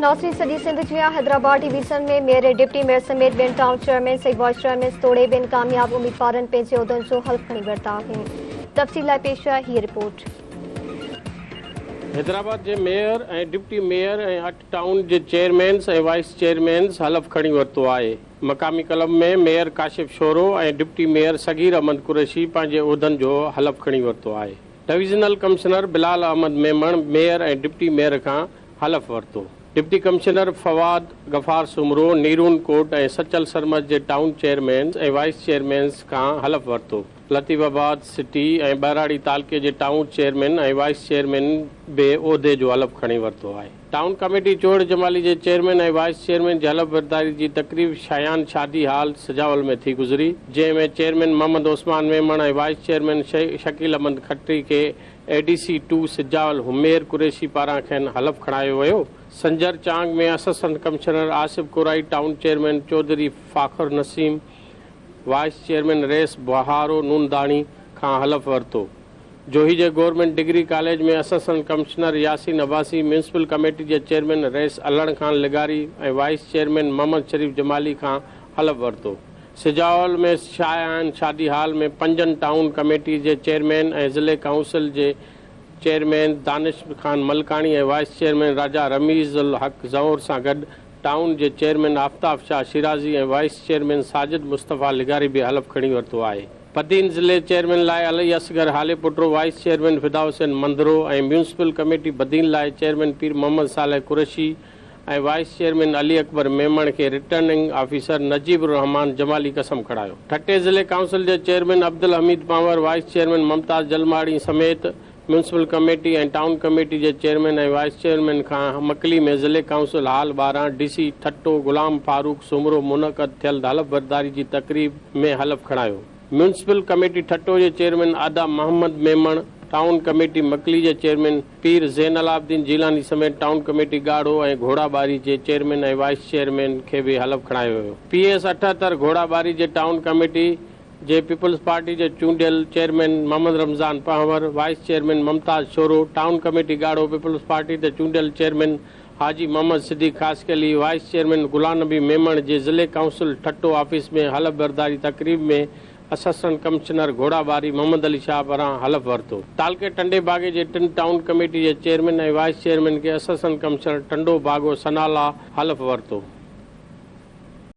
ناظرين سڄي سنڌ جيان Hyderabad division ۾ mayor ۽ deputy mayor سميت ٻين ٽائون چيئرمينز ۽ وائيس چيئرمينز توڙي ٻين ڪامياب اميدوارن پنهنجي عهدن جو حلف کڻي ورتا آهن. تفصيل لاء پيش آهي هيء رپورٽ. حيدرآباد جي ميئر ۽ ڊپٽي ميئر ۽ اٺ ٽائون جي چيئرمينز ۽ وائيس چيئرمينز حلف کڻي ورتو آهي. مقامي club ۾ mayor Kashif Shoro ۽ deputy mayor Sagheer Ahmed Qureshi پنهنجي عهدن جو حلف کڻي ورتو آهي. Divisional commissioner Bilal Ahmed Memon mayor ۽ deputy mayor کان حلف ورتو. ڊپٽي ڪمشنر فواد غفار سومرو نيرون ڪوٽ ۽ سچل سرمد جي ٽائون چيئرمينز ۽ وائيس چيئرمينز کان حلف ورتو. لطيف آباد سٽي ۽ ٻهراڙي تعلقي جي ٽائون چيئرمين ۽ وائيس چيئرمين به عهدي جو حلف کڻي ورتو آهي. ٽائون ڪميٽي چوهڙ جمالي جي چيئرمين ۽ وائيس چيئرمين جي حلف برداري جي تقريب شايان شادي هال سجاول ۾ ٿي گذري، جنهن ۾ chairman Muhammad Usman Memon ۽ vice chairman Shakeel Ahmed Khatri کي A D C two Sujawal Humair Qureshi پاران کين حلف کڻايو ويو. Sanjar Chang ۾ assistant commissioner Asif Korai, town chairman Chaudhry Fakhar Naseem, vice chairman Rais Baharo Nondani کان حلف ورتو. جوهي جي government degree college ۾ assistant commissioner Yasin Abbasi, municipal committee جي چيئرمين رئيس علڻ خان لغاري ۽ وائيس چيئرمين محمد شريف جمالي کان حلف ورتو. سجاول ۾ شايان شادي هال ۾ پنجن ٽائون ڪميٽي جي چيئرمين ۽ ضلعي ڪائونسل جي chairman Danish Khan Malkani ۽ vice chairman Raja Ramiz ul Haq Zahoor سان گڏ ٽائون جي chairman Aftab Shah Shirazi ۽ vice chairman Sajid Mustafa لغاري به حلف کڻي ورتو آهي. بدين ضلعي چيئرمين لاء Ali Asghar Halepoto, vice chairman Fida Hussain Mandhro ۽ municipal committee Badin لاء chairman Pir Muhammad Saleh Qureshi ۽ vice chairman Ali Akbar Memon کي رٽرننگ آفيسر نجيب الرحمان جمالي قسم کڻايو. ٺٽي ضلعي ڪائونسل جي chairman Abdul Hameed Panhwar, vice chairman Mumtaz Jalmani سميت municipal committee ۽ town committee جي chairman ۽ vice chairman کان مڪلي ۾ ضلعي ڪائونسل هال ٻاهران ڊي سي ٺٽو غلام فاروق سومرو منعقد ٿيل حلف برداري جي تقريب ۾ حلف کڻايو. ميونسپل ڪميٽي ٺٽو جي chairman Ada Muhammad Memon, town committee Makli جي چيئرمين پير زين العابدين جيلاني سميت ٽائون ڪميٽي ڳاڙهو ۽ گهوڙا ٻاري جي چيئرمين ۽ وائيس چيئرمين کي به حلف کڻايو ويو. پي ايس 78 گهوڙا ٻاري جي ٽائون ڪميٽي جي پيپلز پارٽي جي چونڊيل chairman Muhammad Ramzan Panhwar, vice chairman Mumtaz Shoro, town committee Garho peoples party تي چونڊيل chairman Haji Muhammad Siddique Khaskheli, vice chairman Ghulam Nabi Memon جي ضلعي ڪائونسل ٺٽو آفيس ۾ حلف برداري تقريب ۾ اسسٽنٽ ڪمشنر گهوڙا ٻاري محمد علي شاهه پاران حلف ورتو. تعلقي ٽنڊي باگي جي ٽن ٽائون ڪميٽي جي چيئرمين ۽ وائيس چيئرمين کي اسسٽنٽ ڪمشنر ٽنڊو باگو ثناء الله حلف ورتو.